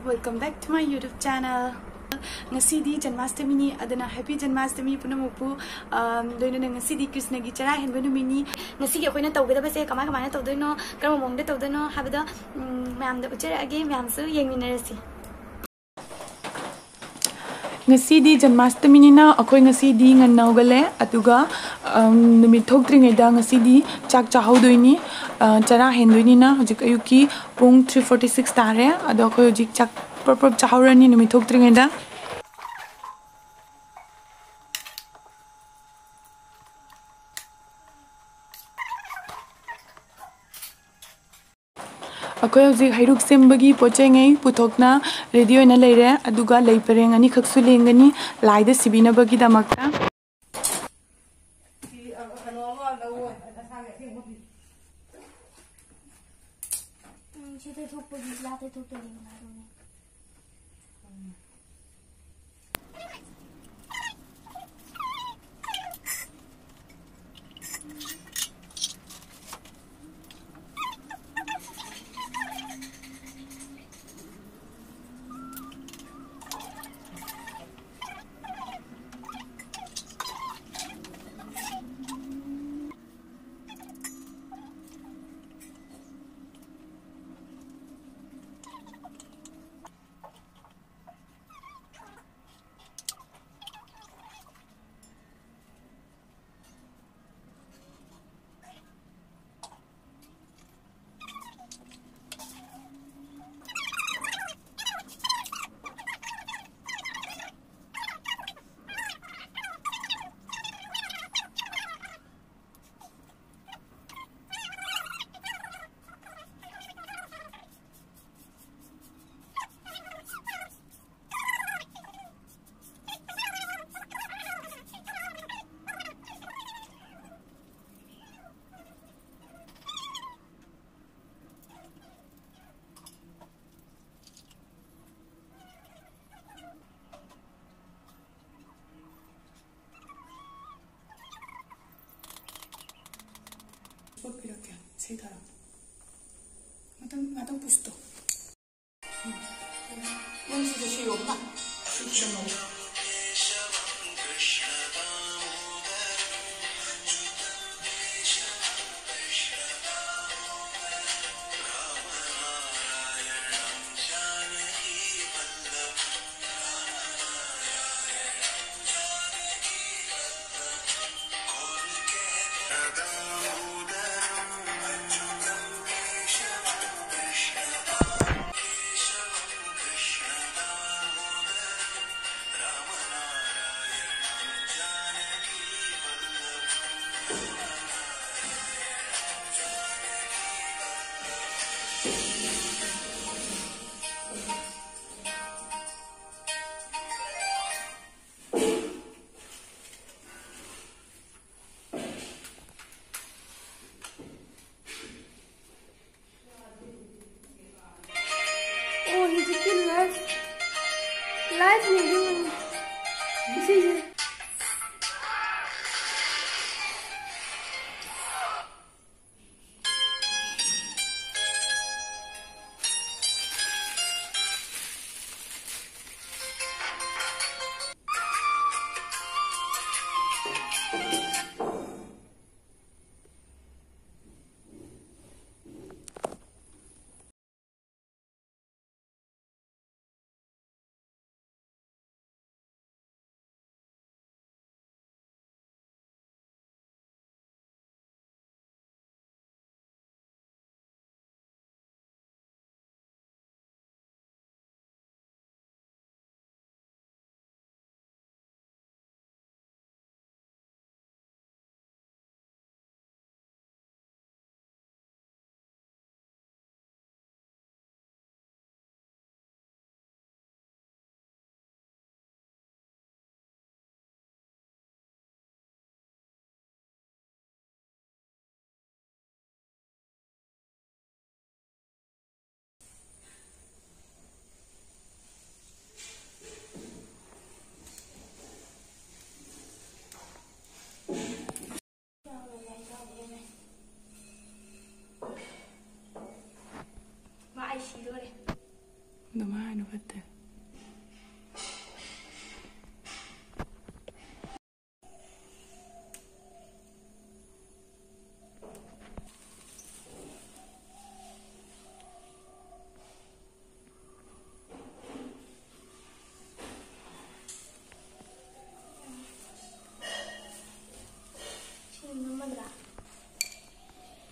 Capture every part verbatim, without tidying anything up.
Welcome back to my YouTube channel. ꯉꯁꯤꯗꯤ ꯖꯟꯃꯥꯁꯇꯃꯤꯅꯤ, ꯑꯗꯨꯅ Happy Janmashtami ꯄꯨꯝꯅꯃꯛꯄꯨ꯫ ꯑꯝ, ꯂꯣꯏꯅꯅ ꯉꯁꯤꯗꯤ ꯀ꯭ꯔꯤꯁꯅꯒꯤ ꯆꯔꯥ ꯍꯦꯟꯕ ꯅꯨꯃꯤꯠꯅꯤ꯫ ꯉꯁꯤꯒꯤ ꯑꯩꯈꯣꯏꯅ ꯇꯧꯒꯗꯕꯁꯦ ꯀꯃꯥꯏ ꯀꯃꯥꯏꯅ ꯇꯧꯗꯣꯏꯅꯣ, ꯀꯔꯝꯕ ꯃꯑꯣꯡꯗ ꯇꯧꯗꯣꯏꯅꯣ ꯍꯥꯏꯕꯗꯣ, ꯎꯝ, ꯃꯌꯥꯝꯗ ꯎꯠꯆꯔꯛꯑꯒꯦ, ꯃꯌꯥꯝꯁꯨ ꯌꯦꯡꯃꯤꯟꯅꯔꯁꯤ꯫ ꯉꯁꯤꯗꯤ ꯖꯟꯃꯥꯁꯇꯃꯤꯅꯤꯅ ꯑꯩꯈꯣꯏ ꯉꯁꯤꯗꯤ ꯉꯟꯅ ꯍꯧꯒꯠꯂꯦ, ꯑꯗꯨꯒ, ꯑꯝ, ꯅꯨꯃꯤꯠ ꯊꯣꯛꯇ꯭ꯔꯤꯉꯩꯗ ꯉꯁꯤꯗꯤ ꯆꯥꯛ ꯆꯥꯍꯧꯗꯣꯏꯅꯤ꯫ ꯑ, ꯆꯔꯥ ꯍꯦꯟꯗꯣꯏꯅꯤꯅ ꯍꯧꯖꯤꯛ ꯑꯌꯨꯛꯀꯤ ꯄꯨꯡ three forty six ꯇꯥꯔꯦ꯫ ꯑꯗꯣ ꯑꯩꯈꯣꯏ ꯍꯧꯖꯤꯛ ꯆꯥꯛ ꯄ꯭ꯔꯞ ꯄ꯭ꯔꯞ ꯆꯥꯍꯧꯔꯅꯤ ꯅꯨꯃꯤꯠ ꯊꯣꯛꯇ꯭ꯔꯤꯉꯩꯗ꯫ ꯑꯩꯈꯣꯏ ꯍꯧꯖꯤꯛ ꯍꯩꯔꯨꯛ ꯁꯦꯝꯕꯒꯤ ꯄꯣꯠ ꯆꯩꯉꯩ ꯄꯨꯊꯣꯛꯅ ready ꯑꯣꯏꯅ ꯂꯩꯔꯦ, ꯑꯗꯨꯒ ꯂꯩ ꯄꯔꯦꯡ ꯑꯅꯤꯈꯛꯁꯨ ꯂꯦꯡꯒꯅꯤ ꯂꯥꯏꯗ ꯁꯤꯕꯤꯅꯕꯒꯤꯗꯃꯛꯇ꯫ ꯎꯝ, ꯁꯤ ꯇꯩꯊꯣꯛꯄꯒꯤ ꯂꯥ ꯇꯩꯊꯣꯛꯇꯣꯏꯅꯦ ꯂꯥꯗꯨꯅꯦ꯫ ꯄꯤꯔꯛꯀꯦ, ꯏꯁꯩ ꯊꯥꯔꯛꯀꯦ꯫ ꯉꯥꯛꯇꯪ, ꯉꯥꯛꯇꯪ ꯄꯨꯁꯇꯣ꯫ ꯑꯣ, ꯍꯧꯖꯤꯛꯇꯤ live, live ꯅꯦ ꯑꯗꯨꯝ ꯏꯁꯩꯁꯦ꯫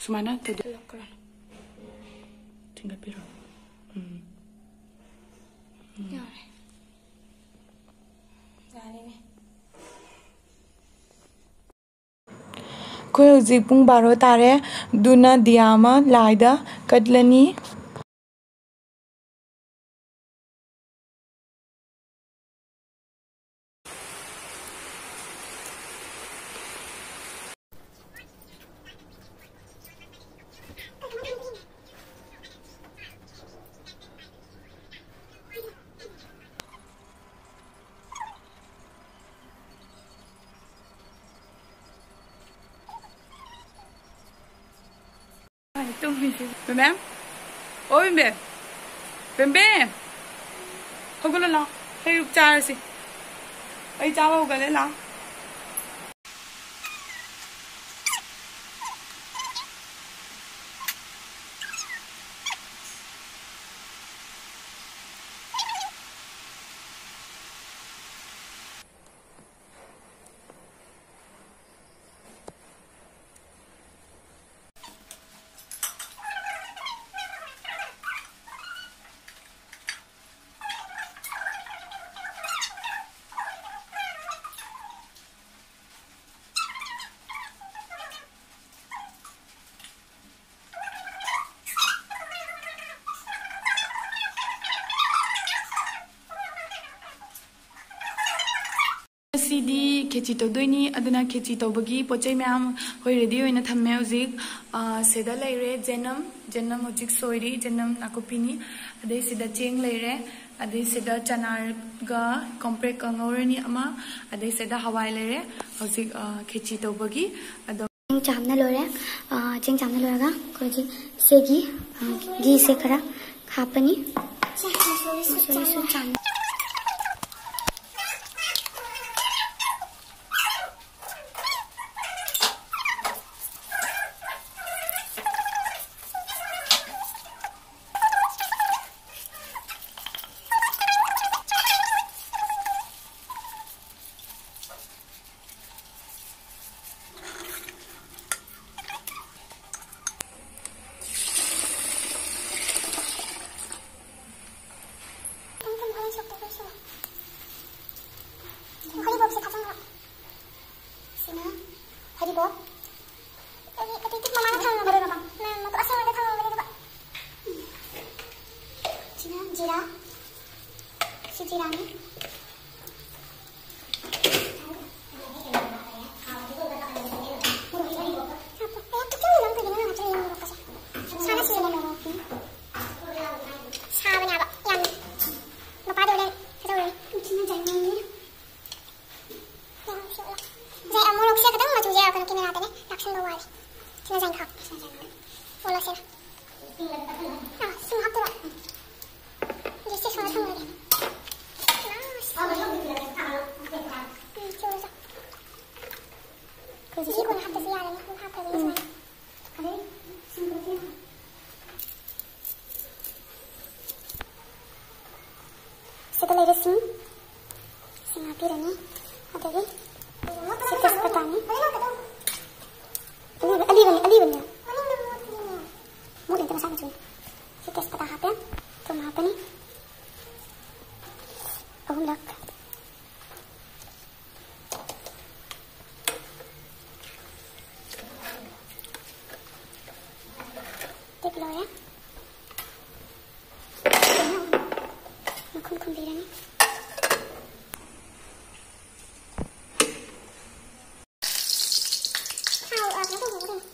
ꯁꯨꯃꯥꯏꯅ ꯇꯧꯗꯣꯏ-, ꯊꯤꯡꯒꯠꯄꯤꯔꯣ꯫ ꯎꯝ꯫ ꯎꯝ꯫ ꯌꯥꯔꯦ꯫ ꯌꯥꯔꯦꯅꯦ꯫ ꯑꯩꯈꯣꯏ ꯍꯧꯖꯤꯛ ꯄꯨꯡ ꯕꯥꯔꯣ ꯇꯥꯔꯦ꯫ ꯑꯗꯨꯅ ꯗꯤꯌꯥ ꯑꯃ ꯂꯥꯏꯗ ꯀꯠꯂꯅꯤ꯫ ꯇꯨꯝꯃꯤꯁꯦ꯫ ꯕꯦꯝꯕꯦꯝ? ꯑꯣ, ꯕꯦꯝꯕꯦꯝ꯫ ꯕꯦꯝꯕꯦꯝ! ꯍꯧꯒꯠꯂꯣ ꯂꯥꯎ꯫ ꯍꯩꯔꯨꯛ ꯆꯥꯔꯁꯤ꯫ ꯑꯩ ꯆꯥꯕ ꯍꯧꯒꯠꯂꯦ ꯂꯥꯎ꯫ ꯉꯁꯤꯗꯤ ꯈꯦꯆꯤ ꯇꯧꯗꯣꯏꯅꯤ, ꯑꯗꯨꯅ ꯈꯦꯆꯤ ꯇꯧꯕꯒꯤ ꯄꯣꯠ ꯆꯩ ꯃꯌꯥꯝ ꯑꯩꯈꯣꯏ ꯔꯦꯗꯤ ꯑꯣꯏꯅ ꯊꯝꯃꯦ ꯍꯧꯖꯤꯛ꯫ ꯑ, ꯁꯤꯗ ꯂꯩꯔꯦ ꯆꯦꯅꯝ, ꯆꯦꯅꯝ ꯍꯧꯖꯤꯛ ꯁꯣꯏꯔꯤ, ꯆꯦꯅꯝ ꯅꯥꯀꯨꯞꯄꯤꯅꯤ꯫ ꯑꯗꯩ ꯁꯤꯗ ꯆꯦꯡ ꯂꯩꯔꯦ, ꯑꯗꯩ ꯁꯤꯗ ꯆꯅꯥꯒ ꯀꯣꯝꯄ꯭ꯔꯦꯛꯀ ꯉꯧꯔꯅꯤ ꯑꯃ, ꯑꯗꯩ ꯁꯤꯗ ꯍꯋꯥꯏ ꯂꯩꯔꯦ꯫ ꯍꯧꯖꯤꯛ, ꯑ, ꯈꯦꯆꯤ ꯇꯧꯕꯒꯤ ꯑꯗꯣ ꯆꯦꯡ ꯆꯥꯝꯅ ꯂꯣꯏꯔꯦ꯫ ꯑ, ꯆꯦꯡ ꯆꯥꯝꯅ ꯂꯣꯏꯔꯒ ꯑꯩꯈꯣꯏ ꯍꯧꯖꯤꯛ ꯏꯆꯦꯒꯤ, ꯑ, ꯘꯤꯁꯦ ꯈꯔ ꯍꯥꯞꯄꯅꯤ꯫ ꯃꯁꯣꯔꯤꯁꯨ ꯆꯥꯝ- ꯁꯤꯅ ꯖꯥꯏꯉꯪꯅꯤ꯫ ꯌꯥꯝ ꯁꯤꯠꯂꯦ꯫ ꯉꯁꯥꯏ ꯃꯣꯔꯣꯛꯁꯦ ꯈꯤꯇꯪ ꯃꯆꯨꯁꯦ ꯀꯩꯅꯣ ꯀꯦꯃꯦꯔꯥꯗꯅꯦ ꯂꯥꯛꯁꯟꯕ ꯋꯥꯂꯦ꯫ ꯁꯤꯅ ꯖꯥꯏꯉꯪ꯫ ꯁꯤꯅ ꯖꯥꯏꯉꯪ꯫ ꯑꯣꯜꯂꯁꯤꯔ? ꯑꯥ, ꯁꯤꯃ ꯍꯥꯞꯇꯣꯏꯔꯣ? ꯑꯗꯨ ꯁꯤ ꯁꯨꯃꯥꯏꯅ ꯊꯝꯃꯒꯦ꯫ ꯑꯥ, ꯁꯤ꯫ ꯎꯝ, ꯁꯤ ꯑꯣꯏꯔꯁꯨ꯫ ꯁꯤ ꯀꯣꯟꯅ ꯍꯥꯞꯇ꯭ꯔꯁꯨ ꯌꯥꯔꯅꯤ꯫ ꯑꯗꯨꯝ ꯍꯥꯞꯈ꯭ꯔꯒꯦ ꯎꯝ꯫ ꯁꯨꯃꯥꯏꯅ꯫ ꯁꯤꯗ ꯂꯩꯔꯦ ꯁꯤꯡ꯫ ꯁꯤꯡ ꯍꯥꯞꯄꯤꯔꯅꯤ꯫ ꯑꯗꯒꯤ ꯁꯤ ꯇꯦꯖꯄꯇꯥꯅꯤ꯫ ꯑꯂꯤꯕ-, ꯑꯂꯤꯕꯅꯤ, ꯑꯂꯤꯕꯅꯤ꯫ ꯃꯣꯠꯂꯤꯗ ꯃꯁꯥ ꯃꯆꯨꯅꯤ꯫ ꯁꯤ ꯇꯦꯖꯄꯇꯥ ꯍꯥꯞꯄꯦ꯫ ꯊꯨꯝ ꯍꯥꯞꯄꯅꯤ꯫ ꯑꯍꯨꯝꯂꯛ꯫ ꯇꯤꯛ ꯂꯣꯏꯔꯦ꯫ ꯃꯈꯨꯝ ꯈꯨꯝꯕꯤꯔꯅꯤ꯫ ꯊꯥꯎ, ꯑ, ꯀꯩꯅꯣ ꯇꯧꯕꯤꯔꯣ ꯀꯩꯅꯣ꯫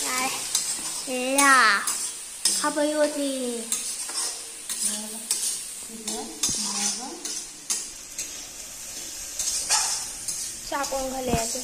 ꯌꯥꯔꯦ꯫ ꯂꯥ꯫ ꯍꯥꯞꯄ ꯌꯣꯠꯂꯤ꯫ ꯆꯥꯛ ꯑꯣꯟꯈꯠꯂꯦ ꯑꯗꯨ꯫